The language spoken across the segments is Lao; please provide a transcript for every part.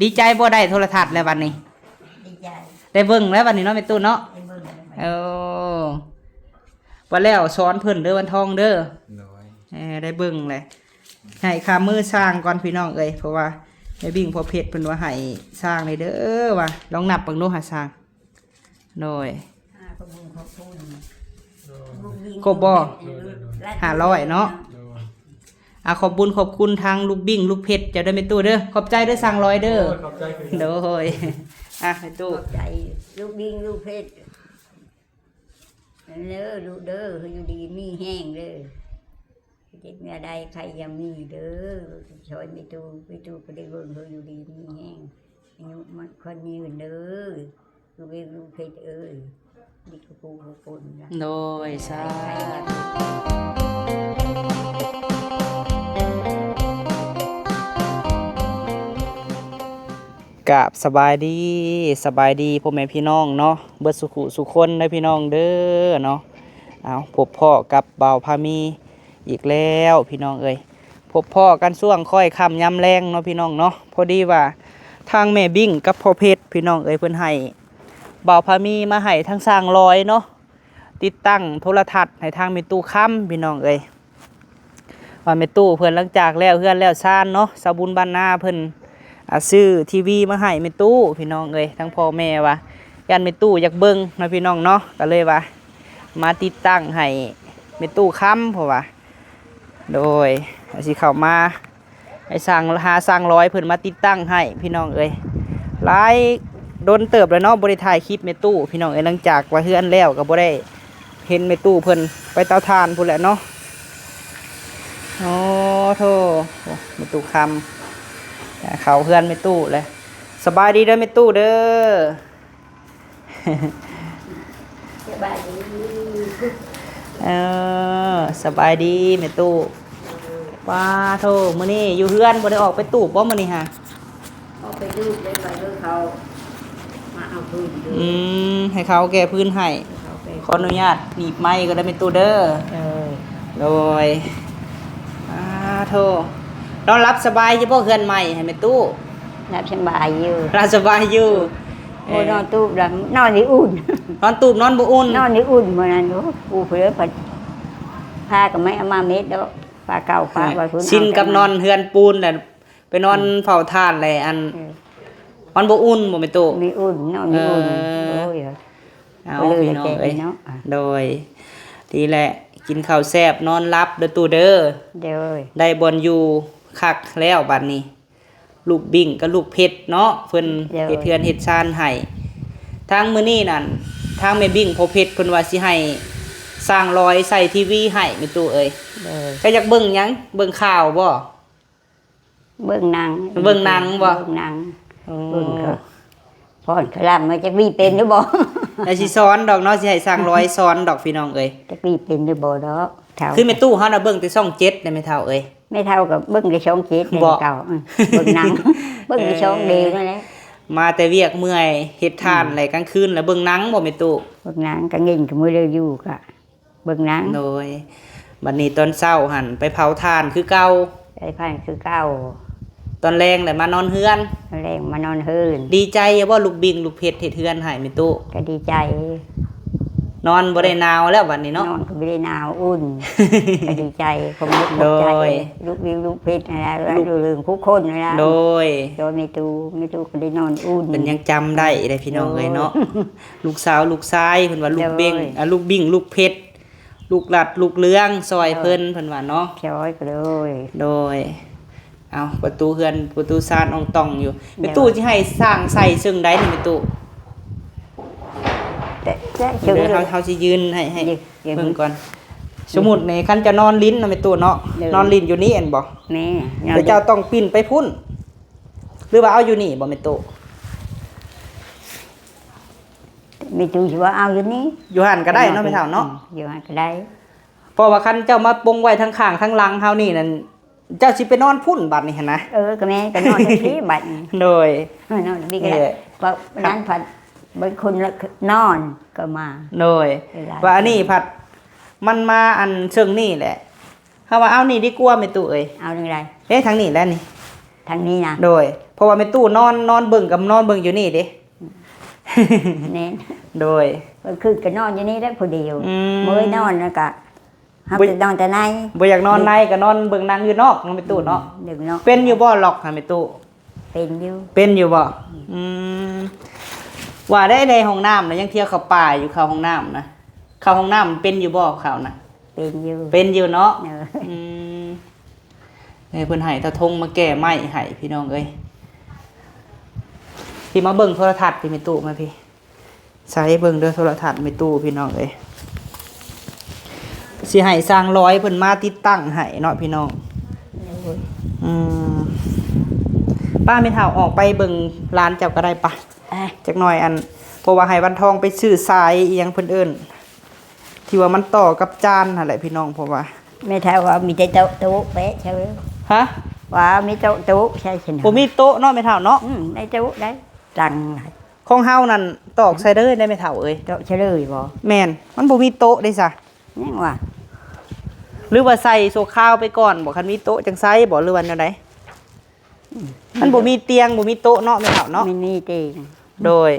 ດີໃຈບໍ່ ໄດ້ໂທລະທັດແລ້ວບັດນີ້? ດີໃຈ ໄດ້ເບິ່ງແລ້ວບັດນີ້ເນາະແມ່ຕູ້ເນາະ. ໄດ້ເບິ່ງແລ້ວບັດນີ້ ເອີ ວ່າແລ້ວສອນເພິ່ນເດີວັນທອງເດີ. ໂດຍ ເອີ ໄດ້ເບິ່ງແລ້ວ ໃຫ້ຄ່າມືຊ່າງກ່ອນພີ່ນ້ອງເອີຍ ເພາະວ່າແມ່ບິ້ງພໍ່ເພັດເພິ່ນວ່າໃຫ້ຊ່າງນີ້ເດີວ່າ ລອງນັບເບິ່ງດູຫາຊ່າງ. ໂດຍ ອ່າ ຂອບຄຸນ ຂອບຄຸນ ໂດຍ ລູກຍິງ ຄົບບໍ່? ລູກເພັດ ໂດຍ ໂດຍ ຫ້າຮ້ອຍເນາະ. ໂດຍ ອ່າ ຂອບບຸນຂອບຄຸນທາງລູກບິ້ງລູກເພັດເຈົ້າເດີແມ່ຕູ້ເດີ ຂອບໃຈເດີຊ່າງລອຍເດີ. ໂດຍ ຂອບໃຈຄືກັນ ໂດຍ ອ່າ ແມ່ຕູ້ ຂອບໃຈລູກບິ້ງລູກເພັດເດີລູກເດີ ໃຫ້ຢູ່ດີມີແຮງເດີ. ເຈັບແນວໃດໄຂ້ຢ່າມີເດີ ຊ່ອຍແມ່ຕູ້ ແມ່ຕູ້ກໍໄດ້ເບິ່ງເຮົາຢູ່ດີມີແຮງ ອາຍຸໝັ້ນຂວັນຍືນເດີ ລູກເອງລູກເພັດເອີຍ ດີກວ່າຜູ້ຄົນລະ. ໂດຍ ສາທຸ ກາບສະບາຍດີ ສະບາຍດີພໍ່ແມ່ພີ່ນ້ອງເນາະ ເບິດສູ່ຜູ້ສູ່ຄົນເດີພີ່ນ້ອງເດີເນາະ. ເອົາ ພົບພໍ້ກັບບ່າວພາມີ ອີກແລ້ວພີ່ນ້ອງເອີຍ ພົບພໍ້ກັນຊ່ວງຄ້ອຍຄ່ຳຍາມແລງເນາະພີ່ນ້ອງເນາະ. ພໍດີວ່າທາງແມ່ບິ້ງກັບພໍ່ເພັດພີ່ນ້ອງເອີຍ ເພິ່ນໃຫ້ບ່າວພາມີມາໃຫ້ທາງຊ່າງລອຍເນາະ ຕິດຕັ້ງໂທລະທັດໃຫ້ທາງແມ່ຕູ້ຄຳພີ່ນ້ອງເອີຍ ວ່າແມ່ຕູ້ເພິ່ນຫຼັງຈາກແລ້ວເຮືອນແລ້ວຊານເນາະ ຊາວບຸນບ້ານນາເພິ່ນ ອ່າ ຊື້ທີວີມາໃຫ້ແມ່ຕູ້ພີ່ນ້ອງເອີຍ ທັງພໍ່ແມ່ວ່າຢ້ານແມ່ຕູ້ຢາກເບິ່ງເນາະພີ່ນ້ອງເນາະ ກໍເລີຍວ່າມາຕິດຕັ້ງໃຫ້ແມ່ຕູ້ຄຳ ເພາະວ່າ ໂດຍ ຊິເຂົ້າມາໃຫ້ຊ່າງ ຫາຊ່າງລອຍເພິ່ນມາຕິດຕັ້ງໃຫ້ພີ່ນ້ອງເອີຍ. ຫຼາຍດົນເຕີບແລ້ວເນາະ ບໍ່ໄດ້ຖ່າຍຄລິບແມ່ຕູ້ພີ່ນ້ອງເອີຍ ຫຼັງຈາກວ່າເຮືອນແລ້ວກໍບໍ່ໄດ້ເຫັນແມ່ຕູ້ເພິ່ນ ໄປເຕົາຖ່ານພຸ້ນແຫຼະເນາະ. ໂອ້ໂທ້ ແມ່ຕູ້ຄຳ ເຂົ້າເຮືອນແມ່ຕູ້ແລ້ວ. ສະບາຍດີເດີແມ່ຕູ້ເດີ. ສະບາຍດີ ເອີ ສະບາຍດີແມ່ຕູ້. ເອີ ວ້າໂທ້ ມື້ນີ້ຢູ່ເຮືອນ ບໍ່ໄດ້ອອກໄປຕູບບໍ່ມື້ນີ້ຫະ? ອອກໄປຕູບໄດ້ໄປເບິ່ງເຂົາມາເອົາພື້ນຢູ່. ອືມ ໃຫ້ເຂົາແກ້ພື້ນໃຫ້. ເຂົາແກ້ ຂໍອະນຸຍາດໜີບໄມກ່ອນເດີແມ່ຕູ້ເດີ. ເອີ ໂດຍ. ອ້າໂທ້ ນອນຫຼັບສະບາຍຢູ່ບໍ່ເຮືອນໃໝ່ຫັ້ນແມ່ຕູ້? ຫຼັບສະບາຍຢູ່ ຫຼັບສະບາຍຢູ່. ໂອ້ ເອີ ນອນຕູບລະ ນອນນີ້ອຸ່ນ ນອນຕູບນອນບໍ່ອຸ່ນ ນອນນີ້ອຸ່ນ. ມື້ນັ້ນ ໂອ້ ປູເພິ່ນພັດ ຜ້າກໍໄມ່ເອົາມາເມັດດອກ ຜ້າເກົ່າປະໄວ້ພຸ້ນ. ຊິນກັບນອນເຮືອນປູນແຫຼະ ໄປນອນ ອືມ ເຝົ້າຖ່ານແຫຼະ ອັນ ເອີ ມັນບໍ່ອຸ່ນບໍ່ແມ່ຕູ້? ມີອຸ່ນ ນອນມີອຸ່ນ. ເອີ ໂອ້ຍ ເອົາ ພີ່ນ້ອງເອີຍ ໂດຍ ດີແຫຼະ ກິນເຂົ້າແຊບນອນຫຼັບເດີຕູ້ເດີ. ໂດຍ ໄດ້ບ່ອນຢູ່ຄັກແລ້ວບັດນີ້ ລູກບິ້ງກັບລູກເພັດເນາະ ເພິ່ນ ໂດຍ ເຮັດເຮືອນເຮັດຊານໃຫ້. ທາງມື້ນີ້ນັ້ນ ທາງແມ່ບິ້ງພໍ່ເພັດເພິ່ນວ່າຊິໃຫ້ຊ່າງລອຍໃສ່ທີວີໃຫ້ແມ່ຕູ້ເອີຍ. ໂດຍ ເຈົ້າຢາກເບິ່ງຫຍັງ? ເບິ່ງຂ່າວບໍ່? ເບິ່ງໜັງ ເບິ່ງໜັງບໍ່? ເບິ່ງໜັງ. ໂອ້ ເບິ່ງເຂົາຟ້ອນຄະລຳ ວ່າຈັກວີເປັນຫຼືບໍ່? ແຕ່ຊິສອນດອກເນາະ ຊິໃຫ້ຊ່າງລອຍສອນດອກພີ່ນ້ອງເອີຍ. ຈັກວີເປັນຫຼືບໍ່ດອກ ເຖົ້າ ຄືແມ່ຕູ້ເຮົານະເບິ່ງແຕ່ຊ່ອງເຈັດໄດ໋ແມ່ເຖົ້າເອີຍ. ແມ່ເຖົ້າກໍເບິ່ງແຕ່ຊ່ອງເຈັດ ບໍ່ ເກົ່າ ເອີ ເບິ່ງໜັງ ເບິ່ງແຕ່ຊ່ອງດຽວນັ້ນແຫຼະ. ມາແຕ່ວຽກເມື່ອຍເຮັດຖ່ານ ອືມ ແລ້ວກາງຄືນລະເບິ່ງໜັງບໍ່ແມ່ຕູ້? ເບິ່ງໜັງ ກາງເວັນກໍມື້ເດີຢູ່ກະ ເບິ່ງໜັງ. ໂດຍ ບັດນີ້ຕອນເຊົ້າຫັ້ນໄປເຜົາຖ່ານຄືເກົ່າ ໄປເຜົາຖ່ານຄືເກົ່າ. ຕອນແລງແຫຼະມານອນເຮືອນ ຕອນແລງມານອນເຮືອນ. ດີໃຈຢູ່ບໍ່ ລູກບິ້ງລູກເພັດເຮັດເຮືອນໃຫ້ແມ່ຕູ້? ກໍດີໃຈ. ນອນບໍ່ໄດ້ໜາວແລ້ວບັດນີ້ເນາະ ນອນກໍບໍ່ໄດ້ໜາວ ອຸ່ນ ກໍດີໃຈ ຂອບອົກຂອບໃຈ ໂດຍ ລູກບິ້ງລູກເພັດຫັ້ນແຫຼະ ລູກເລື່ອງຜູ້ຄົນຫັ້ນແຫຼະ. ໂດຍ ໂດຍ ແມ່ຕູ້ ແມ່ຕູ້ກໍໄດ້ນອນອຸ່ນ. ເພິ່ນຍັງຈຳໄດ້ເດ້ພີ່ນ້ອງເອີຍເນາະ ໂດຍ ລູກສາວລູກຊາຍ ເພິ່ນວ່າລູກເບັງ ໂດຍ ອ່າ ລູກບິ້ງລູກເພັດ ລູກລັດລູກເຫຼືອງຊ່ອຍເພິ່ນ ເພິ່ນວ່າເນາະ ຊ່ອຍ. ໂດຍ ໂດຍ. ເອົາ ປະຕູເຮືອນປະຕູຊານອອງຕອງຢູ່ ແມ່ຕູ້ຊິໃຫ້ສ້າງໃສ່ເຊິ່ງໃດນີ້ແມ່ຕູ້? ແຕ່ ແຕ່ ດຽວເຮົາ ເຮົາຊິຢືນໃຫ້ ໃຫ້ເບິ່ງກ່ອນ. ສົມມຸດນີ້ຄັນຈະນອນຫຼິ້ນເນາະແມ່ຕູ້ເນາະ ໂດຍ ນອນຫຼິ້ນຢູ່ນີ້ແມ່ນບໍ່? ແມ່ນ. ແຕ່ເຈົ້າຕ້ອງປິ່ນໄປພຸ້ນ ຫຼືວ່າເອົາຢູ່ນີ້ບໍ່ແມ່ຕູ້? ແມ່ຕູ້ຊິວ່າເອົາຢູ່ນີ້ ຢູ່ຫັ້ນກໍໄດ້ເນາະແມ່ເຖົ້າເນາະ ຢູ່ຫັ້ນກໍໄດ້. ເພາະວ່າຄັນເຈົ້າມາປົງໄວ້ທາງຂ້າງທາງຫຼັງເຮົານີ້ນັ້ນ ເຈົ້າຊິໄປນອນພຸ້ນບັດນີ້ຫັ້ນນະ. ເອີ ກໍແມ່ນ ກໍນອນຈັ່ງຊີ້ບັດນີ້. ໂດຍ ເອີ ນອນນີ້ກໍໄດ້ ເພາະນັ້ນພັດບາງຄົນນອນກໍມາ. ໂດຍ ວ່າອັນນີ້ພັດມັນມາອັນເຊິ່ງນີ້ແຫຼະ ເຮົາວ່າເອົານີ້ດີກວ່າແມ່ຕູ້ເອີຍ. ເອົາຈັ່ງໃດ? ເອີ ທາງນີ້ແຫຼະນີ້ ທາງນີ້ນະ. ໂດຍ ເພາະວ່າແມ່ຕູ້ນອນ ນອນເບິ່ງກັບນອນເບິ່ງຢູ່ນີ້ເດ້. ແມ່ນ ໂດຍ ເພິ່ນຄືນກໍນອນຢູ່ນີ້ແຫຼະຜູ້ດຽວ. ອືມ ເມື່ອຍນອນແລ້ວກໍ ເຮົາ ບໍ່ ກໍນອນແຕ່ໃນ ບໍ່ຢາກນອນໃນ ກໍນອນເບິ່ງໜັງຢູ່ນອກເນາະແມ່ຕູ້ເນາະ. ອືມ ເບິ່ງນອກ. ເປັນຢູ່ບໍ່ລັອກຫັ້ນແມ່ຕູ້? ເປັນຢູ່. ເປັນຢູ່ບໍ່? ອືມ ອືມ ວ່າໄດ້ໃນຫ້ອງນ້ຳນະ ຍັງເທື່ອເຂົ້າປ່າຢູ່ ເຂົ້າຫ້ອງນ້ຳນະ ເຂົ້າຫ້ອງນ້ຳເປັນຢູ່ບໍ່? ເຂົ້ານະ ເປັນຢູ່. ເປັນຢູ່ເນາະ. ເອີ ອືມ ເອີ ເພິ່ນໃຫ້ຕາທົງມາແກ້ໄມ້ໃຫ້ພີ່ນ້ອງເອີຍ. ທີ່ມາເບິ່ງໂທລະທັດທີ່ແມ່ຕູ້ມາພີ່. ໃສ່ເບິ່ງເດີໂທລະທັດແມ່ຕູ້ພີ່ນ້ອງເອີຍ. ຊິໃຫ້ຊ່າງລອຍເພິ່ນມາຕິດຕັ້ງໃຫ້ເນາະພີ່ນ້ອງ. ໂດຍ. ອືມ ປ້າແມ່ເຖົ້າອອກໄປເບິ່ງຫຼານເຈົ້າກໍໄດ້ປະ. ໄປ ຈັກໜ່ອຍ ອັນ ເພາະວ່າໃຫ້ວັນທອງໄປຊື້ສາຍອີ່ຫຍັງເພິ່ນເອີ້ນ ທີ່ວ່າມັນຕໍ່ກັບຈານຫັ້ນແຫຼະພີ່ນ້ອງ. ເພາະວ່າແມ່ເຖົ້າວ່າມີແຕ່ໂຕະ ໂຕະແປະໃສ່ເລີຍ. ຮະ? ວ່າມີໂຕະ ໂຕະໃສ່ຊັ້ນນະ. ບໍ່ມີໂຕະເນາະແມ່ເຖົ້າເນາະ. ອືມ ໃນໂຕະໄດ້ ຕັ້ງ ຂອງເຮົານັ້ນຕອກໃສ່ເລີຍໄດ້ແມ່ເຖົ້າເອີຍ. ຕອກໃສ່ເລີຍບໍ່? ແມ່ນ ມັນບໍ່ມີໂຕະເດ້ຊະ. ຍັງວ່າ ຫຼືວ່າໃສ່ຊົ່ວຄາວໄປກ່ອນບໍ່? ຄັນມີໂຕະຈັ່ງໃສ່ບໍ່ ຫຼືວ່າແນວໃດ? ອືມ ມັນບໍ່ມີຕຽງ ບໍ່ມີໂຕະເນາະແມ່ເຖົ້າເນາະ. ມັນມີຕຽງ. ໂດຍ.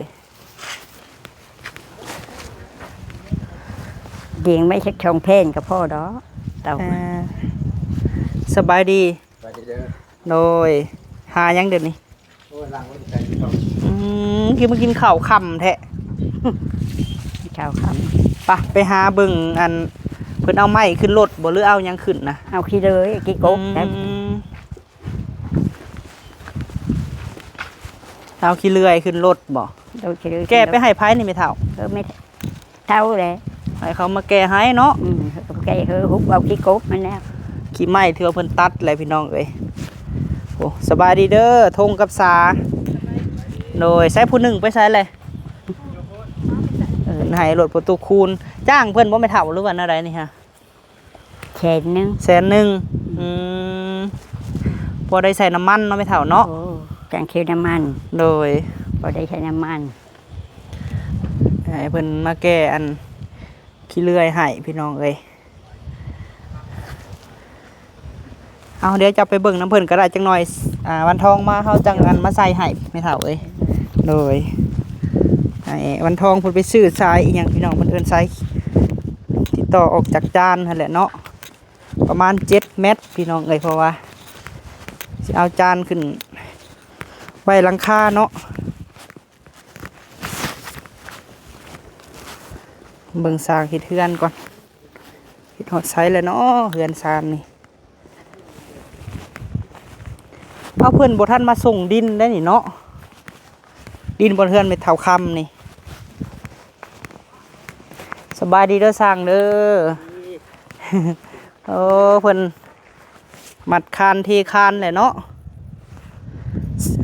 ຕຽງໄວ້ຈັກສອງແຜ່ນກໍພໍດອກ. ເອົາ ອ່າ ສະບາຍດີ. ສະບາຍດີເດີ. ໂດຍ. ຫາຫຍັງດຽວນີ້? ໂອ້ຍ ລ້າງໄວ້ແຕ່ໄກຢູ່ດອກ. ອືມ ຄືມາກິນເຂົ້າຄ່ຳແທ້. ເຂົ້າຄ່ຳ. ປະ ໄປຫາເບິ່ງ ອັນ ເພິ່ນເອົາໄມ້ຂຶ້ນລົດບໍ່ ຫຼືເອົາຫຍັງຂຶ້ນນະ? ເອົາຂີ້ເຫຼືອຍ ຂີ້ກົບ. ອືມ ເອົາຂີ້ເລື່ອຍຂຶ້ນລົດບໍ່? ໂດຍ ຂີ້ເລື່ອຍ. ແກ່ໄປໃຫ້ໃຜນີ້ແມ່ເຖົ້າ? ເອີ ແມ່ ເຖົ້າແຫຼະ ໃຫ້ເຂົາມາແກ່ໃຫ້ເນາະ. ອືມ ແກ່ເຮີ ຮຸບເອົາຂີ້ກົບມັນແລ້ວ ຂີ້ໄມ້ທີ່ວ່າເພິ່ນຕັດແຫຼະພີ່ນ້ອງເອີຍ. ໂອ້ ສະບາຍດີເດີ ທົງກັບສາ. ໂດຍ. ໃຊ້ຜູ້ໜຶ່ງໄປໃສແຫຼະ? ເອີ ໃຫ້ລົດປະຕູຄູນ. ຈ້າງເພິ່ນບໍ່ແມ່ເຖົ້າ ຫຼືວ່າແນວໃດນີ້ຮະ? ແສນໜຶ່ງ. ແສນໜຶ່ງ. ອືມ ພໍໄດ້ໃສ່ນ້ຳມັນເນາະແມ່ເຖົ້າເນາະ. ໂອ້ ຈັ່ງເຄວນ້ຳມັນ. ໂດຍ. ພໍໄດ້ໃຊ້ນ້ຳມັນ. ໃຫ້ເພິ່ນມາແກ່ອັນຂີ້ເລື່ອຍໃຫ້ພີ່ນ້ອງເອີຍ. ເອົາ ດຽວເຈົ້າໄປເບິ່ງນຳເພິ່ນກໍໄດ້ ຈັກໜ່ອຍ ອ່າ ວັນທອງມາເຮົາຈັ່ງອັນມາໃສ່ໃຫ້ແມ່ເຖົ້າເອີຍ. ໂດຍ. ໃຫ້ວັນທອງເພິ່ນໄປຊື້ສາຍອີ່ຫຍັງພີ່ນ້ອງ ເພິ່ນເອີ້ນສາຍ ຕິດຕໍ່ອອກຈາກຈານຫັ້ນແຫຼະເນາະ. ປະມານເຈັດແມັດພີ່ນ້ອງເອີຍ ເພາະວ່າຊິເອົາຈານຂຶ້ນໄວ້ຫຼັງຄາເນາະ. ເບິ່ງຊ່າງເຮັດເຮືອນກ່ອນ ເຮັດຮອດໃສແລ້ວເນາະ ເຮືອນຊານນີ້. ເອົາ ເພິ່ນບໍ່ທັນມາສົ່ງດິນໄດ້ນີ້ເນາະ ດິນບ່ອນເຮືອນແມ່ເຖົ້າຄຳນີ້. ສະບາຍດີເດີຊ່າງເດີ. ໂອ້ ເພິ່ນມັດຄານເທຄານແຫຼະເນາະ.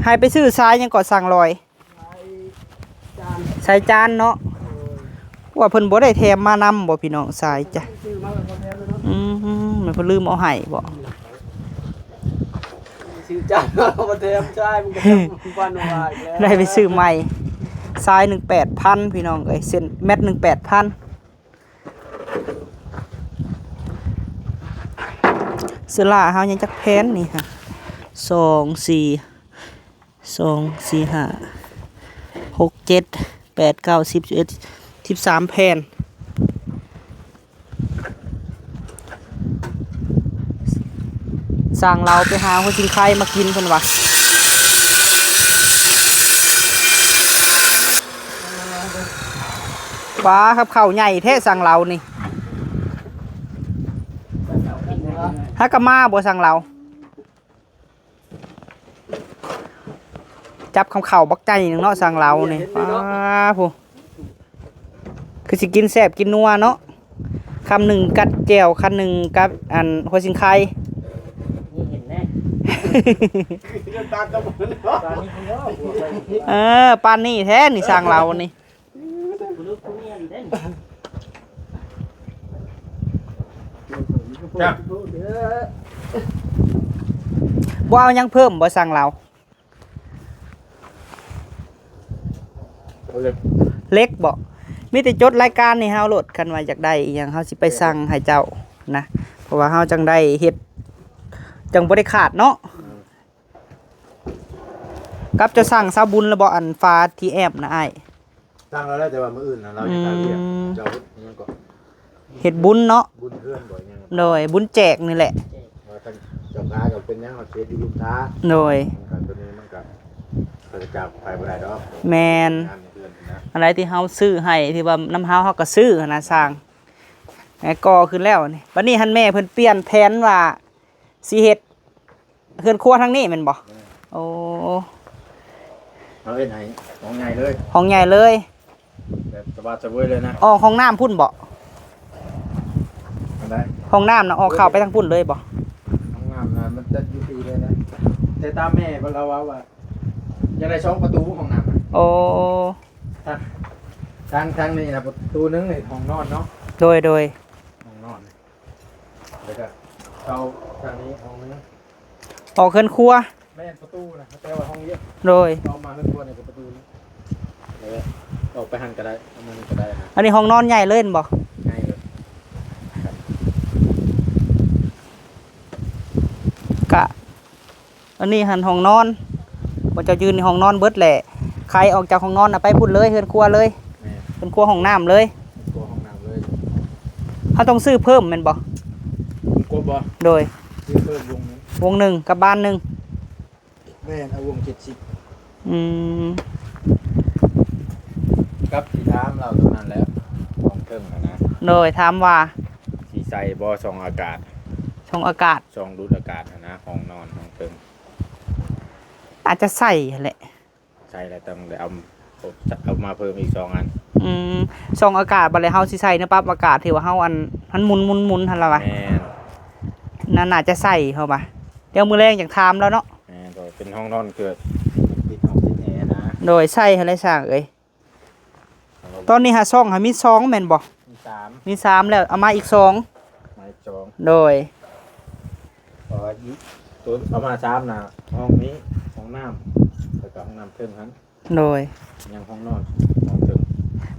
ໃຫ້ໄປຊື້ສາຍຫຍັງເກາະຊ່າງລອຍ? ສາຍຈານເນາະ. ວ່າເພິ່ນບໍ່ໄດ້ແຖມມານຳບໍ່ພີ່ນ້ອງ ສາຍຈ້ະ? ອືມ ແມ່ນເພິ່ນລືມເອົາໃຫ້ບໍ່? ຊື້ຈານມາບໍ່ແຖມຊາຍ ມັນກໍແຖມ ໄດ້ໄປຊື້ໃໝ່. ຊາຍໜຶ່ງແປດພັນພີ່ນ້ອງເອີຍ ເສັ້ນແມັດໜຶ່ງແປດພັນ. ເສື້ອລາເຮົາຍັງຈັກແຜ່ນນີ້ຫະ? ສອງ ສີ່ ສອງ ສີ່ ຫ້າ ຫົກ ເຈັດ ແປດ ເກົ້າ ສິບ ສິບເອັດ ສິບສາມແຜ່ນ. ຊ່າງລາວໄປຫາຫົວຊິງໄຄມາກິນເພິ່ນວ່າ. ປາ ກັບເຂົ້າໃຫຍ່ແທ້ຊ່າງລາວນີ້. ຫາກະມາບໍ່ຊ່າງລາວ? ຈັບຄຳເຂົ້າບັກໃຫຍ່ໜຶ່ງເນາະ ຊ່າງລາວນີ້. ປາ ຜູ້ ຄືຊິກິນແຊບກິນນົວເນາະ. ຄຳໜຶ່ງກັດແຈ່ວ ຄຳໜຶ່ງກັບອັນຫົວຊິງໄຄ. ເອີ ປານນີ້ແທ້ນີ້ຊ່າງລາວນີ້. ບໍ່ເອົາຫຍັງເພີ່ມບໍ່ ຊ່າງລາວ? ເຫຼັກ ເຫຼັກບໍ່? ມີແຕ່ຈົດລາຍການໃຫ້ເຮົາໂລດ ຄັນວ່າຢາກໄດ້ອີ່ຫຍັງ ເຮົາຊິໄປສັ່ງໃຫ້ເຈົ້ານະ ເພາະວ່າເຮົາຈັ່ງໄດ້ເຮັດ ຈັ່ງບໍ່ໄດ້ຂາດເນາະ. ອືມ. ກັບເຈົ້າສັ່ງຊາວບຸນແລ້ວບໍ່ ອັນຝາທີ່ແອບນະອ້າຍ? ສັ່ງແລ້ວ ແຕ່ວ່າມື້ອື່ນນະ ລາວຍັງຂາຍວຽກ. ອືມ ເຈົ້າເຮັດຫຍັງກໍ ເຮັດບຸນເນາະ. ບຸນເຮືອນບໍ່ຫຍັງ. ໂດຍ ບຸນແຈກນີ້ແຫຼະ. ວ່າຄັນເຈົ້າຂາຍກໍເປັນຫຍັງ ເຮົາເຮັດຢູ່ລຸ່ມທາ. ໂດຍ ມັນກໍ ຕົວນີ້ມັນກໍ ເຂົາຈະຈັບໃຜບໍ່ໄດ້ດອກ. ແມ່ນ ງານເຮືອນນະ ອັນໃດທີ່ເຮົາຊື້ໃຫ້ ທີ່ວ່ານຳເຮົາ ເຮົາກໍຊື້ຫັ້ນນະ ສ້າງ ແລ້ວກໍ່ຂຶ້ນແລ້ວນີ້. ບັດນີ້ຫັ້ນແມ່ເພິ່ນປ່ຽນແຜນວ່າ ຊິເຮັດເຮືອນຄົວທາງນີ້ແມ່ນບໍ່? ແມ່ນ. ໂອ້ ເຮົາເຮັດໃຫ້ຫ້ອງໃຫຍ່ເລີຍ. ຫ້ອງໃຫຍ່ເລີຍ ແບບສະບາຍສະເວີຍເລີຍນະ. ອອກຫ້ອງນ້ຳພຸ້ນບໍ່? ອັນໃດ? ຫ້ອງນ້ຳນະ ອອກເຂົ້າໄປທາງພຸ້ນເລີຍບໍ່? ຫ້ອງນ້ຳນະ ມັນຈະຢູ່ພີ້ເລີຍນະ. ແຕ່ຕາມແມ່ເພິ່ນລາວເວົ້າວ່າ ຢາກໄດ້ສອງປະຕູຫ້ອງນ້ຳນະ. ໂອ້ ທາງ ທາງ ທາງນີ້ນະ ປະຕູໜຶ່ງໃຫ້ຫ້ອງນອນເນາະ. ໂດຍ ໂດຍ ຫ້ອງນອນ. ແລ້ວກໍເຂົ້າທາງນີ້ຫ້ອງໜຶ່ງ ອອກເຮືອນຄົວ. ແມ່ນ ປະຕູນະ ແຕ່ວ່າຫ້ອງວຽກ. ໂດຍ ເຂົ້າມາເຮືອນຄົວນີ້ກໍປະຕູນີ້ ແລ້ວອອກໄປຫັ້ນກໍໄດ້ ເຂົ້າມານີ້ກໍໄດ້ນະ. ອັນນີ້ຫ້ອງນອນໃຫຍ່ເລີຍແມ່ນບໍ່? ໃຫຍ່ເລີຍ. ກະ ອັນນີ້ຫັ້ນຫ້ອງນອນ ບ່ອນເຈົ້າຢືນນີ້ຫ້ອງນອນເບິດແຫຼະ. ໄຂອອກຈາກຫ້ອງນອນນະ ໄປພຸ້ນເລີຍ ເຮືອນຄົວເລີຍ. ແມ່ນ ເຮືອນຄົວຫ້ອງນ້ຳເລີຍ. ເຮືອນຄົວຫ້ອງນ້ຳເລີຍ. ເຮົາຕ້ອງຊື້ເພີ່ມແມ່ນບໍ່? ວົງກົບບໍ່? ໂດຍ ຊື້ເພີ່ມວົງໜຶ່ງ ວົງໜຶ່ງກັບບານໜຶ່ງ. ແມ່ນ ເອົາວົງເຈັດສິບ. ອືມ ກັບຊິຖາມລາວຕົງນັ້ນແຫຼະ ຫ້ອງເທິງຫັ້ນນະ. ໂດຍ ຖາມວ່າ ຊິໃສ່ບໍ່ຊ່ອງອາກາດ? ຊ່ອງອາກາດ ຊ່ອງດູດອາກາດຫັ້ນນະ ຫ້ອງນອນຫ້ອງເທິງ. ອາດຈະໃສ່ຫັ້ນແຫຼະ. ໃສ່ແລ້ວຕ້ອງໄດ້ເອົາ ເອົາມາເພີ່ມອີກສອງອັນ. ອືມ ຊ່ອງອາກາດ ບັດແລ້ວເຮົາຊິໃສ່ແນວປັບອາກາດທີ່ວ່າເຮົາ ອັນ ມັນໝຸນໆໆຫັ້ນລະວ່າ. ແມ່ນ ນັ້ນໜ້າຈະໃສ່ເຮົາວ່າ. ດຽວມື້ແລງຈັ່ງຖາມລາວເນາະ. ແມ່ນ ເພາະເປັນຫ້ອງນອນ ເກີດຕິດຫ້ອງຕິດແອນະ. ໂດຍ ໃສ່ຫັ້ນແຫຼະຊ່າງເອີຍ. ຕອນນີ້ຫາຊ່ອງຫາມີສອງແມ່ນບໍ່? ມີສາມ ມີສາມແລ້ວ ເອົາມາອີກສອງ. ມາອີກສອງ. ໂດຍ ເພາະວ່າຢູ່ ຕົວເອົາມາສາມນະ ຫ້ອງນີ້ ຫ້ອງນ້ຳ ແລ້ວກໍຫ້ອງນ້ຳເທິງຫັ້ນ. ໂດຍ ຍັງຫ້ອງນອນ ຫ້ອງເທິງ.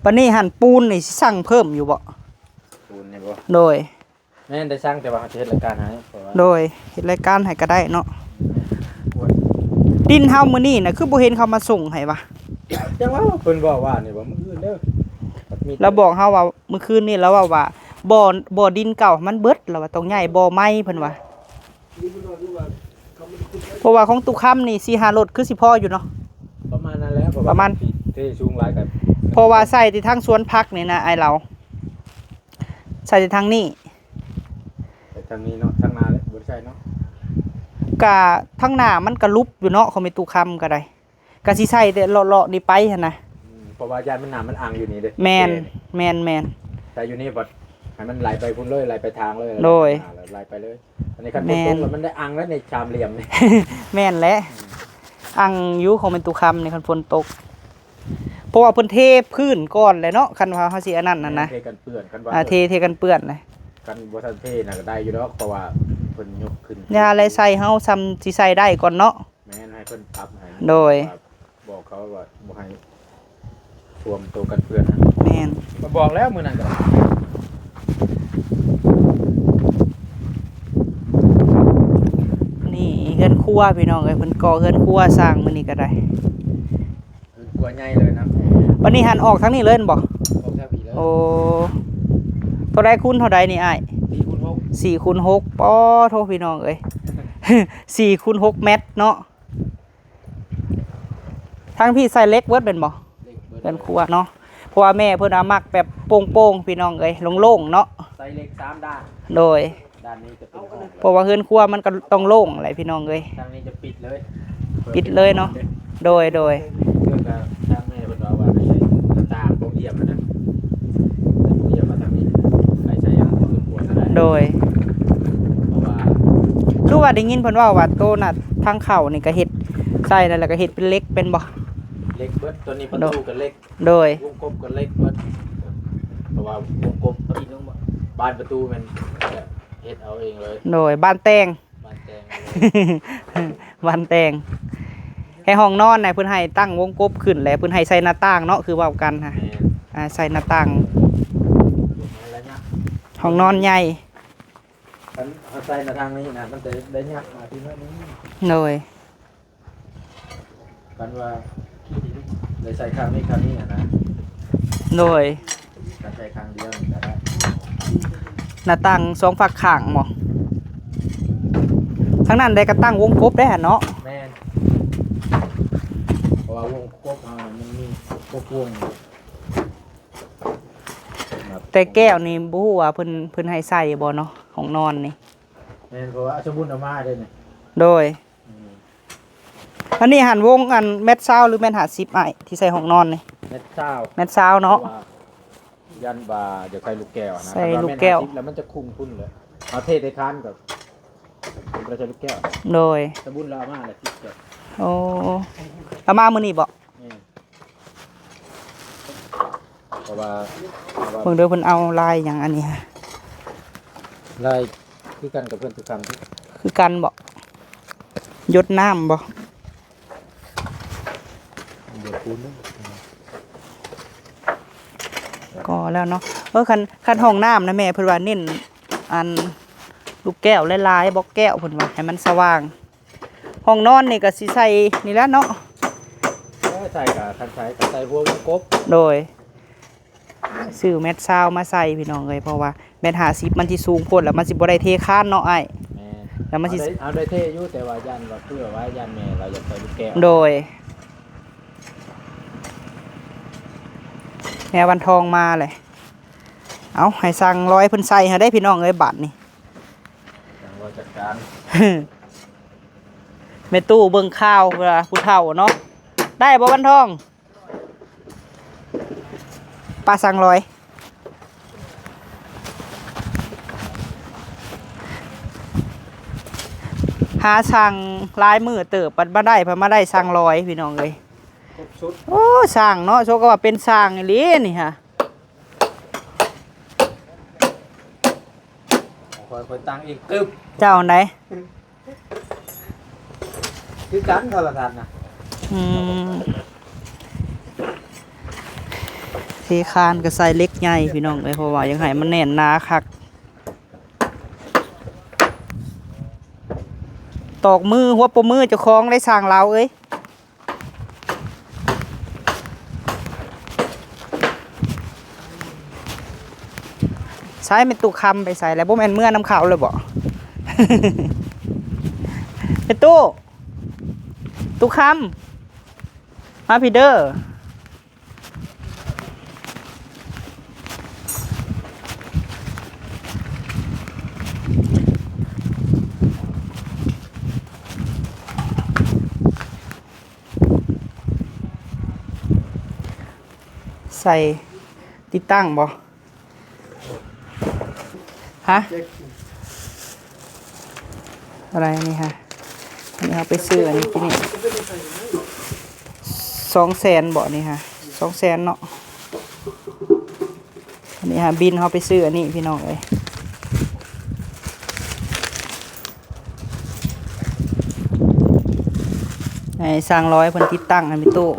ບັດນີ້ຫັ້ນປູນນີ້ຊິສັ່ງເພີ່ມຢູ່ບໍ່? ປູນນີ້ບໍ່? ໂດຍ ແມ່ນໄດ້ສັ່ງ ແຕ່ວ່າເຮົາຊິເຮັດລາຍການໃຫ້ ເພາະວ່າ ໂດຍ ເຮັດລາຍການໃຫ້ກໍໄດ້ເນາະ. ແມ່ນ ດິນເຮົາມື້ນີ້ນະ ຄືບໍ່ເຫັນເຂົາມາສົ່ງໃຫ້ວະ? ຈັ່ງວ່າເພິ່ນບອກວ່ານີ້ວ່າມື້ອື່ນເດີ. ລາວບອກເຮົາວ່າມື້ຄືນນີ້ ລາວເວົ້າວ່າບໍ່ ບໍ່ ດິນເກົ່າມັນເບິດ ລາວວ່າຕ້ອງຍ້າຍບໍ່ໃໝ່ເພິ່ນວ່າ. ເພາະວ່າຂອງຕຸຄຳນີ້ສີ່ຫ້າລົດຄືຊິພໍຢູ່ເນາະ. ປະມານນັ້ນແຫຼະ ເພາະວ່າ ປະມານ ເທສູງຫຼາຍກໍ ເພາະວ່າໃສ່ແຕ່ທາງສວນຜັກນີ້ນະອ້າຍລາວ. ໃສ່ແຕ່ທາງນີ້ ໃສ່ທາງນີ້ເນາະ ທາງໜ້າເລີຍບໍ່ໄດ້ໃສ່ເນາະ. ກະທາງໜ້າມັນກະຫຼຸບຢູ່ເນາະ ຂອງແມ່ຕູ້ຄຳກະໄດ້ ກະຊິໃສ່ແຕ່ເລາະໆນີ້ໄປຫັ້ນນະ. ອືມ ເພາະວ່າຢ້ານມັນ ນ້ຳມັນອັ່ງຢູ່ນີ້ເດ້. ແມ່ນ ໂອເຄ ແມ່ນໆ ໃສ່ຢູ່ນີ້ບັດໃຫ້ມັນໄຫຼໄປພຸ້ນເລີຍ ໄຫຼໄປທາງເລີຍ. ໂດຍ ໄຫຼໄປເລີຍ. ອັນນີ້ຄັນຝົນຕົກ ແມ່ນ ແລ້ວມັນໄດ້ອັ່ງແລ້ວໃນສາມຫຼ່ຽມນີ້. ແມ່ນແຫຼະ ອືມ ອັ່ງຢູ່ຂອງແມ່ຕູ້ຄຳນີ້ ຄັນຝົນຕົກ ເພາະວ່າເພິ່ນເທພື້ນກ່ອນແຫຼະເນາະ ຄັນວ່າເຮົາຊິອັນນັ້ນຫັ້ນນະ. ເທກັນເປື້ອນ ຄັນວ່າ ອ່າ ເທ ເທກັນເປື້ອນນະ. ຄັນບໍ່ທັນເທນະກໍໄດ້ຢູ່ດອກ ເພາະວ່າເພິ່ນຍົກຂຶ້ນ ຢ່າແລະ ໃສ່ເຮົາຊ່ຳຊິໃສ່ໄດ້ກ່ອນເນາະ. ແມ່ນ ໃຫ້ເພິ່ນປັບໃຫ້ ໂດຍ ບອກເຂົາວ່າບໍ່ໃຫ້ຖ້ວມໂຕກັນເປື້ອນນະ. ແມ່ນ ກໍບອກແລ້ວມື້ນັ້ນກໍ. ນີ້ເຮືອນຄົວພີ່ນ້ອງເອີຍ ເພິ່ນກໍ່ເຮືອນຄົວສ້າງມື້ນີ້ກໍໄດ້. ເຮືອນຄົວໃຫຍ່ເລີຍນະ. ບັດນີ້ຫັ້ນອອກທາງນີ້ເລີຍແມ່ນບໍ່? ອອກທາງນີ້ເລີຍ. ໂອ້ ເທົ່າໃດຄູນເທົ່າໃດນີ້ອ້າຍ? ສີ່ຄູນຫົກ. ສີ່ຄູນຫົກ ປໍໂທ້ ພີ່ນ້ອງເອີຍ ສີ່ຄູນຫົກແມັດເນາະ. ທາງພີ້ໃສ່ເຫຼັກເບິດແມ່ນບໍ່? ເຫຼັກເບິດ ເຮືອນຄົວເນາະ ເພາະວ່າແມ່ເພິ່ນວ່າມັກແບບໂປ່ງໆ ພີ່ນ້ອງເອີຍ ໂລ່ງໆເນາະ. ໃສ່ເຫຼັກສາມດ້ານ. ໂດຍ ດ້ານນີ້ຈະເປັນຫ້ອງ ເພາະວ່າເຮືອນຄົວມັນກໍຕ້ອງໂລ່ງແຫຼະພີ່ນ້ອງເອີຍ. ທາງນີ້ຈະປິດເລີຍ ປິດເລີຍເນາະ. ເປີດເປັນຫ້ອງເລີຍ. ໂດຍ ໂດຍ ເພື່ອກະທາງແມ່ເພິ່ນວ່າ ວ່າໃຫ້ໃສ່ໜ້າຕ່າງ ບໍ່ອຽມຫັ້ນນະ ບໍ່ອຽມມາທາງນີ້ ໃຫ້ໃສ່ທາງເຮືອນຄົວກໍໄດ້. ໂດຍ ເພາະວ່າ ຄືວ່າໄດ້ຍິນເພິ່ນເວົ້າວ່າ ໂຕໜ້າທາງເຂົ້ານີ້ກໍເຮັດໃສ່ນັ້ນ ແລ້ວກໍເຮັດເປັນເຫຼັກແມ່ນບໍ່? ເຫຼັກເບິດ ຕົວນີ້ປະຕູກໍເຫຼັກ. ໂດຍ ວົງກົບກໍເຫຼັກເບິດ ເພາະວ່າວົງກົບ ບານປະຕູແມ່ນເຮັດເອົາເອງເລີຍ. ໂດຍ ບານແຕ່ງ ບານແຕ່ງ ບານແຕ່ງ. ແຕ່ຫ້ອງນອນນະ ເພິ່ນໃຫ້ຕັ້ງວົງກົບຂຶ້ນ ແລະເພິ່ນໃຫ້ໃສ່ໜ້າຕ່າງເນາະ ຄືເວົ້າກັນຫັ້ນ. ແມ່ນ ອ່າ ໃສ່ໜ້າຕ່າງ ຫ້ອງນອນໃຫຍ່. ຄັນເຮົາໃສ່ມາທາງນີ້ນະ ມັນຈະໄດ້ຫຍັບມາທີ່ໜ້ອຍໜຶ່ງ. ໂດຍ ກ ຄັນວ່າໄດ້ໃສ່ຂ້າງນີ້ຂ້າງນີ້ຫັ້ນນະ. ໂດຍ. ຄັນໃສ່ຂ້າງດຽວນີ້ກໍໄດ້. ໜ້າຕ່າງສອງຟາກຂ້າງບໍ? ທາງນັ້ນໄດ້ກະຕັ້ງວົງກົບໄດ້ຫັ້ນເນາະ. ແມ່ນ. ເພາະວ່າວົງກົບເຮົາມັນມີຄົບວົງ. ແຕ່ແກ້ວນີ້ບໍ່ຮູ້ວ່າເພິ່ນ ເພິ່ນໃຫ້ໃສ່ບໍ່ເນາະ ຫ້ອງນອນນີ້. ແມ່ນ ເພາະວ່າສົມມຸດເອົາມາເດ້ນີ້. ໂດຍ. ອືມ ອັນນີ້ຫັ້ນ ວົງອັນແມັດຊາວ ຫຼື ແມັດຫ້າສິບ ອ້າຍ ທີ່ໃສ່ຫ້ອງນອນນີ້? ແມັດຊາວ. ແມັດຊາວເນາະ. ເພາະວ່າຢ້ານວ່າຢາກໃສ່ລູກແກ້ວຫັ້ນນະ. ໃສ່ລູກແກ້ວ ຄັນວ່າແມັດຫ້າສິບແລ້ວມັນຈະຄຸງພຸ້ນແຫຼະ. ເຮົາເທໃສ່ຄານກໍບໍ່ໄດ້ໃສ່ລູກແກ້ວ. ໂດຍ. ສົມມຸດລາວເອົາມາແລ້ວຕິດແກ້ວ. ໂອ້ ເອົາມາມື້ນີ້ບໍ? ແມ່ນ. ເພາະວ່າ ເບິ່ງເດີ ເພິ່ນເອົາລາຍຫຍັງອັນນີ້ຮະ? ລາຍຄືກັນກັບເຮືອນຕຸຄຳຕິ? ຄືກັນບໍ? ຢົດນ້ຳບໍ? ຢົດປູນເດີ. ກໍແລ້ວເນາະ. ເອີ ຄັນ ຄັນຫ້ອງນ້ຳນະແມ່ ເພິ່ນວ່າເນັ້ນອັນລູກແກ້ວຫຼາຍໆ ບລັອກແກ້ວ ເພິ່ນວ່າໃຫ້ມັນສະຫວ່າງ. ຫ້ອງນອນນີ້ກໍຊິໃສ່ນີ້ແຫຼະເນາະ. ເອີ ໃສ່ກະ ຄັນໃສ່ກະໃສ່ຫົວວົງກົບ. ໂດຍ. ຊື້ແມັດຊາວມາໃສ່ພີ່ນ້ອງເອີຍ ເພາະວ່າແມັດຫ້າສິບມັນຊິສູງໂພດ ແລ້ວມັນຊິບໍ່ໄດ້ເທຄານເນາະອ້າຍ. ແມ່ນ. ແລ້ວມັນຊິ ເອົາໄດ້ ເອົາໄດ້ເທຢູ່ ແຕ່ວ່າຢ້ານວ່າ ເພື່ອວ່າຢ້ານແມ່ລາວຢາກໃສ່ລູກແກ້ວ. ໂດຍ. ແມ່ວັນທອງມາເລີຍ. ເອົາ ໃຫ້ຊ່າງລອຍເພິ່ນໃສ່ໃຫ້ໄດ້ພີ່ນ້ອງເອີຍ ບາດນີ້. ຊ່າງລອຍຈັດການ. ແມ່ຕູ້ເບິ່ງຂ່າວ ເວລາຜູ້ເຖົ້າເນາະ. ໄດ້ບໍ່ວັນທອງ? ປາ ຊ່າງລອຍ ຫາຊ່າງຫຼາຍມື້ເຕີບ ບັດມາໄດ້ ພັດມາໄດ້ຊ່າງລອຍພີ່ນ້ອງເອີຍ. ຄົບຊຸດ. ໂອ້ ຊ່າງເນາະ ສົມກັບວ່າເປັນຊ່າງອີ່ຫຼີນີ້ຫະ. ຂ້ອຍ ຂ້ອຍຕັ້ງເອງຕຶບ. ເຈົ້າໃດ? ຄືກັນໂທລະທັດນະ. ອືມ ເທຄານກໍໃສ່ເຫຼັກໃຫຍ່ພີ່ນ້ອງເອີຍ ເພາະວ່າຢາກໃຫ້ມັນແໜ້ນໜາຄັກ. ຕອກມືຫົວປົມມືເຈົ້າຂອງໄດ້ ຊ່າງລາວເອີຍ. ໃສແມ່ຕູ້ຄຳໄປໃສແລ້ວ? ບໍ່ແມ່ນເມືອນຳເຂົາແລ້ວບໍ? ແມ່ຕູ້ ຕູ້ຄຳ ມາພີ້ເດີ. ໃສ່ຕິດຕັ້ງບໍ່? ຮະ? ເທົ່າໃດນີ້ຮະ? ອັນນີ້ເຮົາໄປຊື້ອັນນີ້ກິນນີ້ ສອງແສນບໍ່ນີ້ຮະ? ສອງແສນເນາະ. ອັນນີ້ຮະ ບິນເຮົາໄປຊື້ອັນນີ້ພີ່ນ້ອງເອີຍ. ໃຫ້ຊ່າງລອຍເພິ່ນຕິດຕັ້ງໃຫ້ແມ່ຕູ້.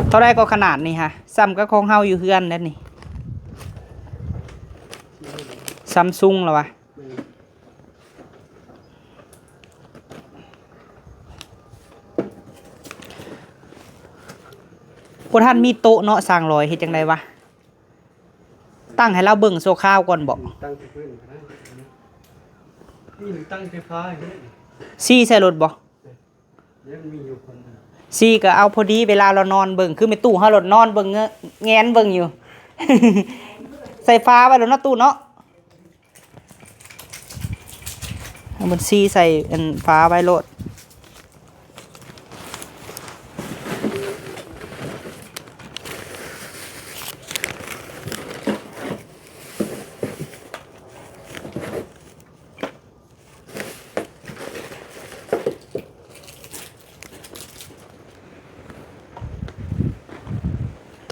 ເທົ່າໃດກໍຂະໜາດນີ້ຮະ? ສ່ຳກັບຂອງເຮົາຢູ່ເຮືອນແລ້ວນີ້. ຊຳຊຸງລະວະ? ບໍ່ທັນມີໂຕະເນາະ ຊ່າງລອຍ ເຮັດຈັ່ງໃດວະ? ຕັ້ງໃຫ້ລາວເບິ່ງຊົ່ວຄາວກ່ອນບໍ? ຕັ້ງທີ່ພື້ນກໍໄດ້. ນີ້ມັນຕັ້ງໄຟຟ້າຢູ່ນີ້. ຊີ້ໃສ່ລົດບໍ? ຍັງມີຢູ່ຄົນໜຶ່ງ. ຊີ້ກໍເອົາພໍດີເວລາລາວນອນເບິ່ງ ຄືແມ່ຕູ້ເຮົາໂລດນອນເບິ່ງ ແງນເບິ່ງຢູ່. ໃສ່ຝາໄວ້ໂລດເນາະຕູ້ເນາະ. ເອົາມັນຊີ້ໃສ່ອັນຝາໄວ້ໂລດ.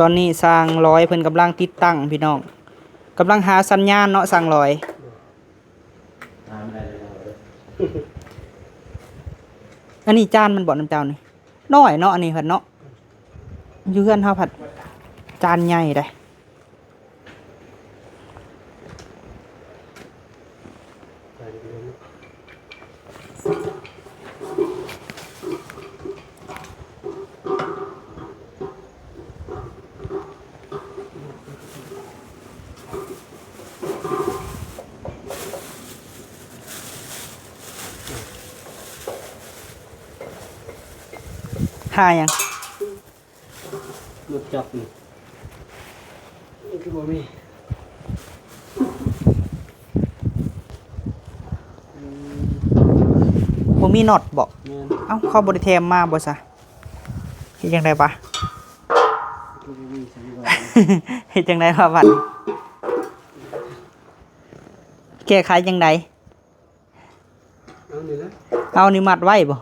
ຕອນນີ້ຊ່າງລອຍເພິ່ນກຳລັງຕິດຕັ້ງພີ່ນ້ອງ ກຳລັງຫາສັນຍານເນາະຊ່າງລອຍ. ອັນນີ້ຈານມັນບໍ່ນຳເຈົ້ານີ້? ນ້ອຍເນາະ ອັນນີ້ພັດເນາະ. ຢູ່ເຮືອນເຮົາພັດຈານໃຫຍ່ເດ້. ໃສ່ ຫາຫຍັງ? ລົດຈັກນີ້ ນີ້ຄືບໍ່ມີ ອືມ ບໍ່ມີນັອດບໍ? ແມ່ນ. ເອົ້າ ເຂົາບໍ່ໄດ້ແຖມມາບໍຊະ? ເຮັດຈັ່ງໃດວະ? ຄືບໍ່ມີຊັ້ນວ່າ ເຮັດຈັ່ງໃດວະບັດນີ້? ແກ້ໄຂຈັ່ງໃດ? ເອົານີ້ນະ ເອົານີ້ມັດໄວ້ບໍ?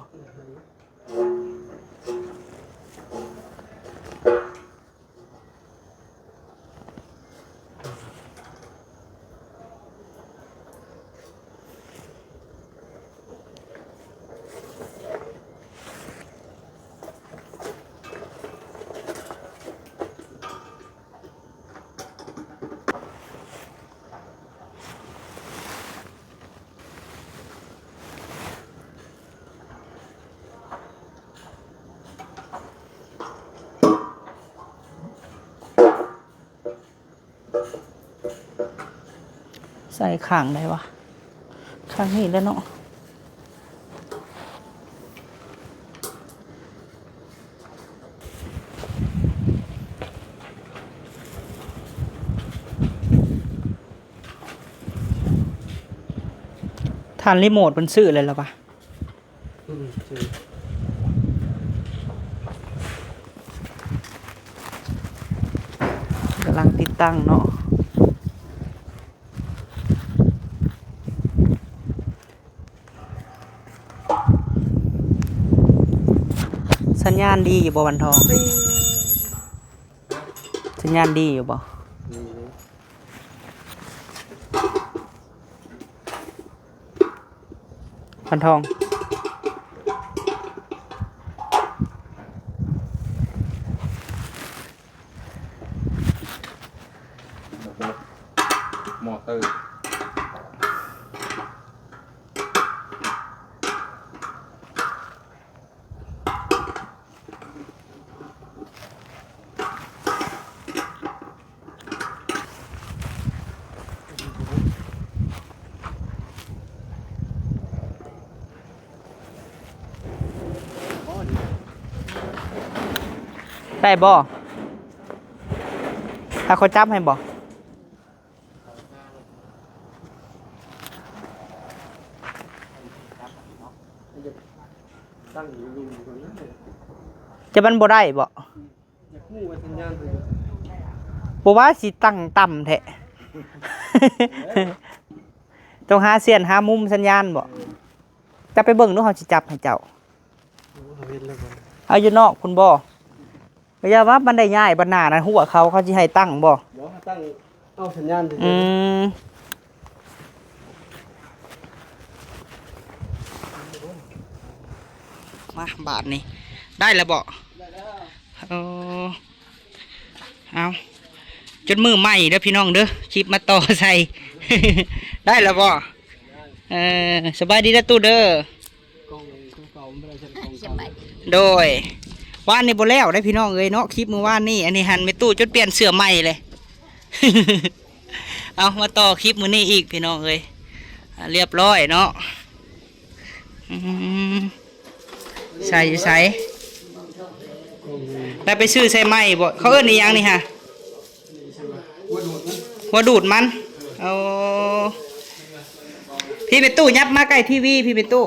ໃສ່ຂ້າງໃດວະ? ຂ້າງນີ້ແຫຼະເນາະ. ທ່ານຣີໂມດເພິ່ນຊື້ແລ້ວລະວະ? ອືມ ກຳລັງຕິດຕັ້ງເນາະ. ສັນຍານດີຢູ່ບໍ່ ວັນທອງ? ສັນຍານດີຢູ່ບໍ່? ວັນທອງ ມອເຕີ. ໄດ້ບໍ່? ໃຫ້ຂ້ອຍຈັບໃຫ້ບໍ່? ແຕ່ມັນບໍ່ໄດ້ບໍ? ຢາກຮູ້ວ່າສັນຍານເປັນ ບໍ່ວ່າຊິຕັ້ງຕ່ຳແທ້ ຕ້ອງຫາສ່ຽນຫາມຸມສັນຍານບໍ? ເອີ ຈັບໄປເບິ່ງດູ ເຮົາຊິຈັບໃຫ້ເຈົ້າ. ໂອ້ ເຮົາເຫັນແລ້ວບໍ່? ເອົາຢູ່ນອກພຸ້ນບໍ? ກໍຢ່າວ່າມັນໄດ້ຍ້າຍບັດໜ້ານັ້ນ ຫົວເຂົາ ເຂົາຊິໃຫ້ຕັ້ງບໍ່? ບໍ່ ເຮົາຕັ້ງ ເອົາສັນຍານຊື່ໆ. ອືມ ມາບາດນີ້ ໄດ້ແລ້ວບໍ? ໄດ້ແລ້ວ. ໂອ້ ເອົາ ຈົນມື້ໃໝ່ເດີພີ່ນ້ອງເດີ ຄລິບມາຕໍ່ໃສ່ ໄດ້ແລ້ວບໍ? ເອີ ສະບາຍດີເດີຕູ້ເດີ. ໂດຍ ວານນີ້ບໍ່ແລ້ວເດ້ພີ່ນ້ອງເອີຍເນາະ ຄລິບມື້ວານນີ້. ອັນນີ້ຫັ້ນແມ່ຕູ້ຈົນປ່ຽນເສື້ອໃໝ່ເລີຍ. ເອົາ ມາຕໍ່ຄລິບມື້ນີ້ອີກພີ່ນ້ອງເອີຍ ອ່າ ລຽບຮ້ອຍເນາະ. ອືມ ໃສ່ຢູ່ໃສ? ແລ້ວໄປຊື້ໃສ່ໃໝ່ບໍ? ເຂົາເອີ້ນອີ່ຫຍັງນີ້ຫະ? ຫົວດູດມັນ. ໂອ້ ພີ່ແມ່ຕູ້ ຫຍັບມາໃກ້ທີວີ ພີ່ແມ່ຕູ້.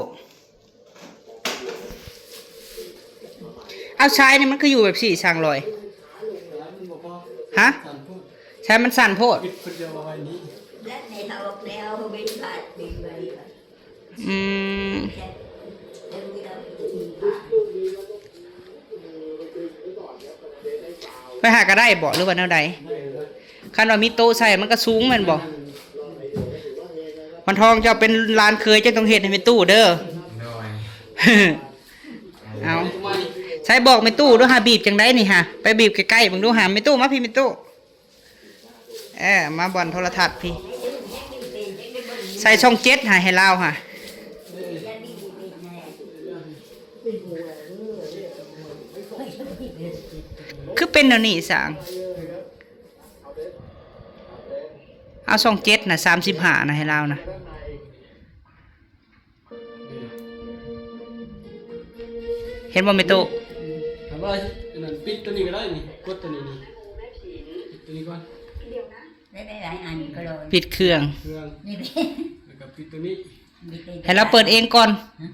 ເອົາ ສາຍນີ້ມັນຄືຢູ່ແບບຊີ້ ຊ່າງລອຍ? ຮະ? ສາຍມັນສັ້ນໂພດ. ອືມ ໄປຫາກະໄດ້ບໍ ຫຼືວ່າແນວໃດ? ຄັນວ່າມີໂຕະໃສ່ມັນກະສູງແມ່ນບໍ່? ວັນທອງ ເຈົ້າເປັນຫຼານເຂີຍ ເຈົ້າຕ້ອງເຮັດໃຫ້ແມ່ຕູ້ເດີ. ໂດຍ ເອົາ ໃສ່ບອກແມ່ຕູ້ດູຫາ ບີບຈັ່ງໃດນີ້ຫາ ໄປບີບໃກ້ໆເບິ່ງດູຫາ ແມ່ຕູ້ ມາພີ້ແມ່ຕູ້. ເອີ ມາບ່ອນໂທລະທັດພີ້ ໃສ່ຊ່ອງເຈັດຫາ ໃຫ້ລາວຫາ. ຄືເປັນແນວນີ້ຊ່າງ ເອົາຊ່ອງເຈັດນະ ສາມສິບຫ້ານະ ໃຫ້ລາວນະ. ເຫັນບໍ່ແມ່ຕູ້? ຖ້າວ່າອັນນັ້ນ ປິດຕົວນີ້ກໍໄດ້ນີ້ ກົດຕົວນີ້ນີ້ ປິດຕົວນີ້ກ່ອນ ໄດ້ຫຼາຍອັນກໍລອງ ປິດເຄື່ອງ ເຄື່ອງ ນີ້ ແລ້ວກໍປິດຕົວນີ້ ໃຫ້ລາວເປີດເອງກ່ອນ. ຮະ?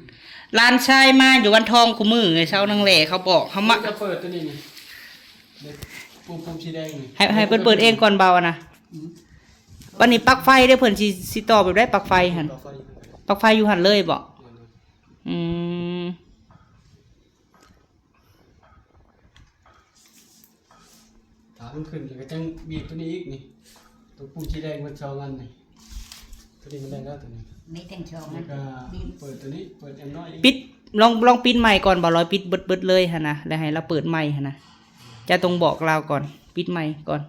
ຫຼານຊາຍມາຢູ່ວັນທອງຄູ່ມື້ ເຊົານາງແຫຼເຂົາບອກເຮົາມາ ຈະເປີດຕົວນີ້ນີ້ ເດ ປຸ່ມ ປຸ່ມສີແດງນີ້ ໃຫ້ ໃຫ້ເພິ່ນເປີດເອງກ່ອນເບົານະ. ອືມ ບັດນີ້ປັກໄຟເດ້ ເພິ່ນຊິ ຊິຕໍ່ແບບໃດ ປັກໄຟຫັ້ນ? ປັກໄຟ ປັກໄຟຢູ່ຫັ້ນເລີຍບໍ? ແມ່ນ ອືມ ຖ້າມັນຂຶ້ນແລ້ວກໍຈັ່ງບີບຕົວນີ້ອີກນີ້ ຕົວປຸ່ມສີແດງເບິດສອງອັນນີ້ ຕົວນີ້ມັນໄດ້ແລ້ວ ຕົວນີ້ມີທັງສອງອັນ ແລ້ວກໍບີບ ເປີດຕົວນີ້ ເປີດແອມນ້ອຍອີກ ປິດ ລອງ ລອງປິດໃໝ່ກ່ອນ ບ່າວລອຍ ປິດເບິດ ເບິດເລີຍຫັ້ນນະ ແລ້ວໃຫ້ລາວເປີດໃໝ່ຫັ້ນນະ ເຈົ້າຕ້ອງບອກລາວກ່ອນ ປິດໃໝ່ກ່ອນ.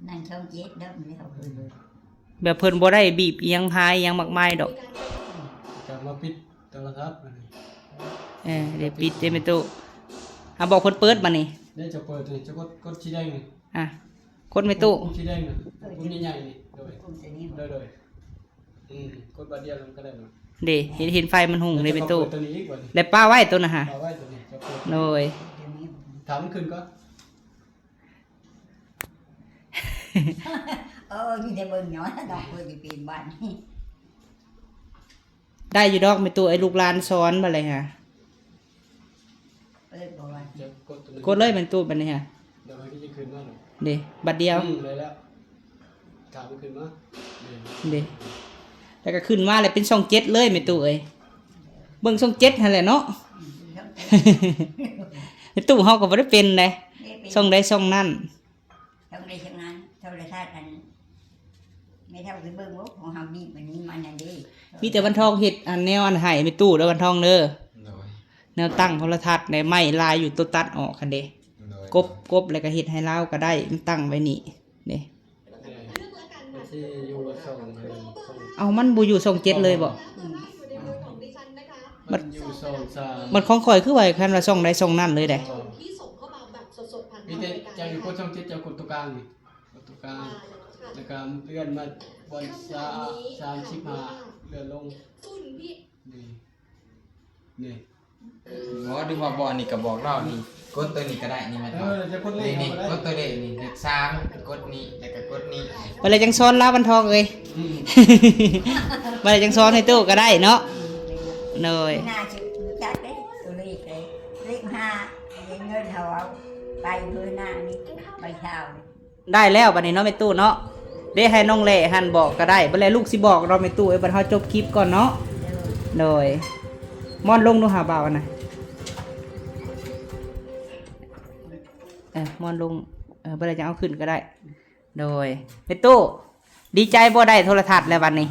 ນັ້ນຊ່ອງເຈັດເດີ ແບບເພິ່ນບໍ່ໄດ້ບີບອີ່ຫຍັງພາຍອີ່ຫຍັງມາກມາຍດອກ ຈະມາປິດໂທລະທັດບັດນີ້ ເອີ ໄດ້ປິດເດ້ແມ່ຕູ້ ເອົາ ບອກເພິ່ນເປີດບັດນີ້ ເດ້ ຈະເປີດ ຈະກົດ ກົດສີແດງນີ້ ອ່ະ ກົດແມ່ຕູ້ ປຸ່ມສີແດງນີ້ ປຸ່ມໃຫຍ່ໆນີ້ ໂດຍ ໂດຍ ໂດຍ. ອືມ ກົດບາດດຽວມັນກໍໄດ້ເນາະ ເດ້ ເຫັນ ເຫັນໄຟມັນຮຸ່ງເດ້ແມ່ຕູ້ ແລ້ວປະໄວ້ຕົວນັ້ນຫະ ປະໄວ້ຕົວນີ້ ໂດຍ ຖ້າມັນຂຶ້ນກ່ອນ ເອີ ມີແຕ່ເບິ່ງເນາະ ນ້ອງເພິ່ນຊິເປັນບາດນີ້ ໄດ້ຢູ່ດອກແມ່ຕູ້ເອີຍ ລູກຫຼານສອນບາດນີ້ຫະ. ເປີດບໍ່ວະ ກົດເລີຍແມ່ນຕູ້ບັດນີ້ຫະ ດຽວມັນກໍຈະຂຶ້ນມາ ເດ້ ບາດດຽວ ອືມ ໄດ້ແລ້ວ ຖ້າມັນຂຶ້ນມາ ເດ້ ເດ້ ແລ້ວກໍຂຶ້ນມາແລ້ວເປັນຊ່ອງເຈັດເລີຍແມ່ຕູ້ເອີຍ ເບິ່ງຊ່ອງເຈັດຫັ້ນແຫຼະເນາະ ອືມ ແມ່ຕູ້ເຮົາກໍບໍ່ໄດ້ເປັນໃດ ເດ້ ເປັນ ຊ່ອງໃດຊ່ອງນັ້ນ. ຕ້ອງໄດ້ຊຳນານໂທລະທັດ ອັນແມ່ເຖົ້າໄປເບິ່ງໂອ້ ຂອງເຮົານີ້ມັນ ມັນອັນນີ້ ມີແຕ່ວັນທອງເຮັດອັນແນວອັນໃຫ້ແມ່ຕູ້ເດີ ວັນທອງເດີ ໂດຍ ແນວຕັ້ງໂທລະທັດແດ່ ໄມ້ລາຍຢູ່ໂຕຕັດອອກຫັ້ນເດ ໂດຍ ກົບ ກົບແລ້ວກໍເຮັດໃຫ້ລາວກໍໄດ້ ມັນຕັ້ງໄວ້ນີ້ເດ ເອີ ມັນຊິຢູ່ຊ່ອງ ເອົາ ມັນບໍ່ຢູ່ຊ່ອງເຈັດເລີຍບໍ? ອືມ ມັນຢູ່ຊ່ອງສາມ ມັນຂອງຂ້ອຍຄືວ່າຄັນວ່າຊ່ອງໃດຊ່ອງນັ້ນເລີຍໃດ ມີແຕ່ເຈົ້າຢູ່ກົດຊ່ອງເຈັດ ເຈົ້າກົດຕົວກາງນີ້ ຕົວກາງ ແລ້ວກໍເລື່ອນມາບ່ອນສາມ ສາມສິບຫ້າ ເລື່ອນລົງ ນີ້ ນີ້ ບໍ່ ດຶງວ່າບໍ່ ອັນນີ້ກໍບອກລາວນີ້ ກົດຕົວນີ້ກໍໄດ້ ນີ້ແມ່ນບໍ່? ເອີ ຈະກົດເລກ ນີ້ ນີ້ ກໍໄດ້ ກົດຕົວເລກນີ້ ເລກສາມ ກົດນີ້ ແລ້ວກໍກົດນີ້ ບັດແລ້ວຈັ່ງສອນລາວ ວັນທອງເອີຍ ອືມ ບັດແລ້ວຈັ່ງສອນໃຫ້ຕູ້ກໍໄດ້ເນາະ ໂດຍ ໜ້າຊິຮູ້ຈັກເດ້ ຕົວເລກເດ້ ເລກຫ້າ ເງິນເຮົາເອົາໄປເບິ່ງໜ້ານີ້ ໃບຊາວນີ້ ໄດ້ແລ້ວບັດນີ້ເນາະແມ່ຕູ້ເນາະ ເດ້ໃຫ້ນ້ອງແຫຼຫັ້ນບອກກໍໄດ້ ບັດແລ້ວລູກຊິບອກເນາະແມ່ຕູ້ເອີຍ ບັດເຮົາຈົບຄລິບກ່ອນເນາະ ໂດຍ ໂດຍ ມ່ອນລົງດູຫາບ່າວຫັ້ນນະ ເອີ ມ່ອນລົງ ເອີ ບັດແລ້ວຈັ່ງເອົາຂຶ້ນກໍໄດ້ ໂດຍ ແມ່ຕູ້ ດີໃຈບໍ່ ໄດ້ໂທລະທັດແລ້ວບັດນີ້?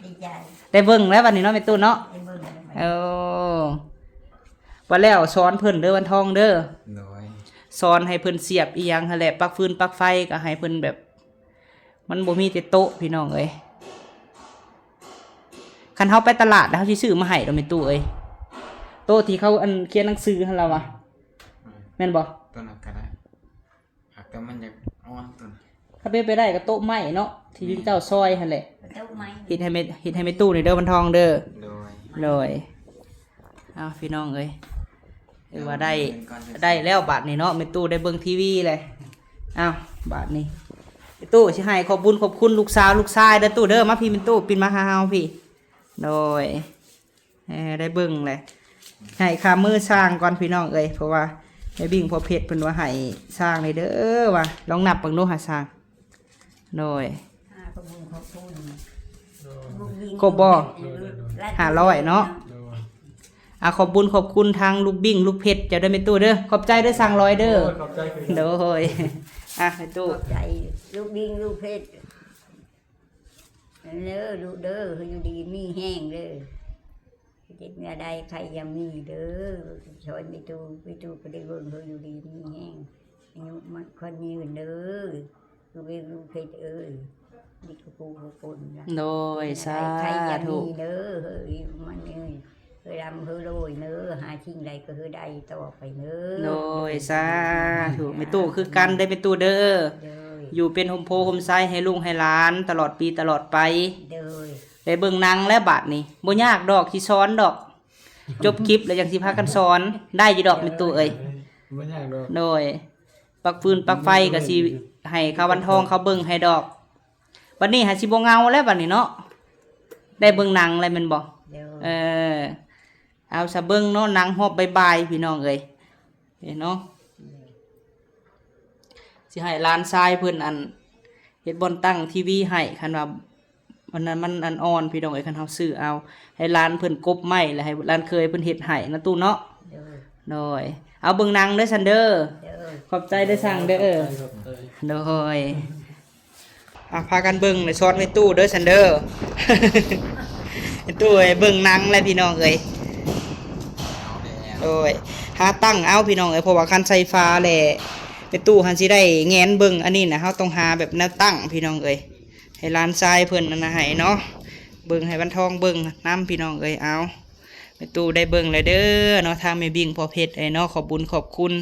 ດີໃຈ ໄດ້ເບິ່ງແລ້ວບັດນີ້ເນາະແມ່ຕູ້ເນາະ ໄດ້ເບິ່ງແລ້ວ ເອີ ບັດແລ້ວສອນເພິ່ນເດີ ວັນທອງເດີ ໂດຍ ສອນໃຫ້ເພິ່ນສຽບອີ່ຫຍັງຫັ້ນແຫຼະ ປັກຟືນປັກໄຟກໍໃຫ້ເພິ່ນແບບ ມັນບໍ່ມີແຕ່ໂຕະພີ່ນ້ອງເອີຍ ຄັນເຮົາໄປຕະຫຼາດແລ້ວເຮົາຊິຊື້ມາໃຫ້ດອກແມ່ຕູ້ເອີຍ ໂຕະທີ່ເຂົາ ອັນ ຂຽນໜັງສືຫັ້ນລະວະ ແມ່ນບໍ່? ໂຕະນັ້ນກໍໄດ້ ຫາກແຕ່ມັນຢາກອ່ອນຕົວ ຖ້າເປັນໄປໄດ້ກໍໂຕະໄມ້ເນາະ ທີ່ເຈົ້າຊ່ອຍຫັ້ນແຫຼະ ໂຕະໄມ້ ເຮັດໃຫ້ແມ່ ເຮັດໃຫ້ແມ່ຕູ້ນີ້ເດີ ວັນທອງເດີ ໂດຍ ໂດຍ ເອົາ ພີ່ນ້ອງເອີຍ ຖືວ່າໄດ້ ໄດ້ແລ້ວບາດນີ້ເນາະ ແມ່ຕູ້ໄດ້ເບິ່ງທີວີແລ້ວ ເອົາ ບາດນີ້ ແມ່ຕູ້ຊິໃຫ້ຂອບບຸນຂອບຄຸນລູກສາວລູກຊາຍເດີຕູ້ເດີ ມາພີ້ແມ່ຕູ້ ປິ່ນມາຫາເຮົາພີ້ ໂດຍ ເອີ ໄດ້ເບິ່ງແຫຼະ ໃຫ້ຄ່າມືຊ່າງກ່ອນພີ່ນ້ອງເອີຍ ເພາະວ່າແມ່ບິ້ງພໍ່ເພັດເພິ່ນວ່າໃຫ້ຊ່າງນີ້ເດີວ່າ ລອງນັບເບິ່ງດູຫາຊ່າງ ໂດຍ ຂອບຄຸນ ຂອບຄຸນ ລູກຍິງ ຄົບບໍ່? ລູກເພັດ ຫ້າຮ້ອຍເນາະ ໂດຍ ອ່າ ຂອບບຸນຂອບຄຸນທາງລູກບິ້ງລູກເພັດເຈົ້າເດີແມ່ຕູ້ເດີ ຂອບໃຈເດີຊ່າງລອຍເດີ ໂດຍ ຂອບໃຈຄືກັນ ໂດຍ ອ່າ ແມ່ຕູ້ ຂອບໃຈລູກບິ້ງລູກເພັດ ເດີລູກເດີ ໃຫ້ຢູ່ດີມີແຮງເດີ ເຈັບແນວໃດໄຂ້ຢ່າມີເດີ ຊ່ອຍແມ່ຕູ້ ແມ່ຕູ້ກໍໄດ້ເບິ່ງ ໃຫ້ຢູ່ດີມີແຮງ ອາຍຸໝັ້ນຂວັນຍືນເດີ ລູກເອີຍ ລູກເພັດເອີຍ ມີທຸກຜູ້ທຸກຄົນນະ ໂດຍ ສາທຸ ໃຫ້ມີເດີ ເຮີ້ຍ ມັນເອີຍ ເຮີ້ຍ ລ່ຳເຮີ້ຍລວຍເດີ ຫາສິ່ງໃດກໍເຮີ້ຍໄດ້ຕໍ່ໄປເດີ ໂດຍ ສາທຸ ແມ່ຕູ້ຄືກັນເດີ ແມ່ຕູ້ເດີ ໂດຍ ຢູ່ເປັນຮົ່ມໂພຮົ່ມໄຊໃຫ້ລູກໃຫ້ຫຼານຕະຫຼອດປີຕະຫຼອດໄປ ໂດຍ ໄດ້ເບິ່ງໜັງແລ້ວບາດນີ້ ບໍ່ຍາກດອກ ຊິສອນດອກ ຈົບຄລິບແລ້ວຈັ່ງຊິພາກັນສອນ ໄດ້ຢູ່ດອກແມ່ຕູ້ເອີຍ ບໍ່ຍາກດອກ ໂດຍ ປັກຟືນປັກໄຟກໍຊິໃຫ້ຂາວວັນທອງເຂົາເບິ່ງໃຫ້ດອກ ບັດນີ້ຫາຊິບໍ່ເຫງົາແລ້ວບັດນີ້ເນາະ ໄດ້ເບິ່ງໜັງແລ້ວແມ່ນບໍ່ ໂດຍ ເອີ ເອົາຊະເບິ່ງເນາະ ໜັງຮອບບ່າຍໆ ພີ່ນ້ອງເອີຍ ເຫັນເນາະ ໂດຍ ຊິໃຫ້ຫຼານຊາຍເພິ່ນ ອັນ ເຮັດບ່ອນຕັ້ງທີວີໃຫ້ ຄັນວ່າ ອັນນັ້ນມັນອັນອ່ອນ ພີ່ນ້ອງເອີຍ ຄັນເຮົາຊື້ເອົາ ໃຫ້ຫຼານເພິ່ນກົບໄມ້ ແລ້ວໃຫ້ຫຼານເຂີຍເພິ່ນເຮັດໃຫ້ນະຕູ້ເນາະ ໂດຍ ໂດຍ ເອົາເບິ່ງໜັງເດີຊັ້ນເດີ ໂດຍ ຂອບໃຈເດີຊ່າງເດີ ຂອບໃຈ ຂອບໃຈ ໂດຍ ອ່ະ ພາກັນເບິ່ງ ແລະ ສອນແມ່ຕູ້ເດີຊັ້ນເດີ ແມ່ຕູ້ເອີຍ ເບິ່ງໜັງແລ້ວ ພີ່ນ້ອງເອີຍ ໂດຍ ຫາຕັ້ງເອົາ ພີ່ນ້ອງເອີຍ ເພາະວ່າຄັນໃສ່ຝາແລ້ວ ແມ່ຕູ້ຫັ້ນຊິໄດ້ແງນເບິ່ງ ອັນນີ້ນະ ເຮົາຕ້ອງຫາແບບແນວຕັ້ງ ພີ່ນ້ອງເອີຍ ໃຫ້ຫຼານຊາຍເພິ່ນອັນນະໃຫ້ເນາະ ເບິ່ງໃຫ້ວັນທອງເບິ່ງນຳ ພີ່ນ້ອງເອີຍ ເອົາ ແມ່ຕູ້ໄດ້ເບິ່ງແລ້ວເດີເນາະ ທາງແມ່ບິ້ງພໍ່ເພັດເອີຍເນາະ ຂອບບຸນຂອບຄຸນ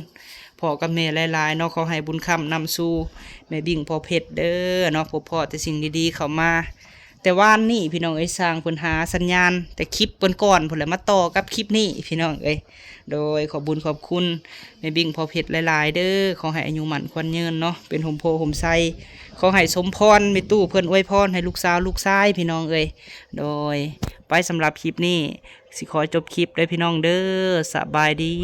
ພໍ່ກັບແມ່ຫຼາຍໆເນາະ ຂໍໃຫ້ບຸນຄ້ຳນຳສູ່ແມ່ບິ້ງພໍ່ເພັດເດີເນາະ ພົບພໍ້ແຕ່ສິ່ງດີໆເຂົ້າມາ ແຕ່ວານນີ້ ພີ່ນ້ອງເອີຍ ຊ່າງເພິ່ນຫາສັນຍານແຕ່ຄລິບກ່ອນໆພຸ້ນແຫຼະ ມາຕໍ່ກັບຄລິບນີ້ ພີ່ນ້ອງເອີຍ ໂດຍ ຂອບບຸນຂອບຄຸນແມ່ບິ້ງພໍ່ເພັດຫຼາຍໆເດີ ຂໍໃຫ້ອາຍຸໝັ້ນຂວັນຍືນເນາະ ເປັນຮົ່ມໂພຮົ່ມໄຊ ຂໍໃຫ້ສົມພອນແມ່ຕູ້ເພິ່ນອວຍພອນໃຫ້ລູກສາວລູກຊາຍ ພີ່ນ້ອງເອີຍ ໂດຍ ໄປ ສຳລັບຄລິບນີ້ ຊິຂໍຈົບຄລິບເດີ ພີ່ນ້ອງເດີ ສະບາຍດີ.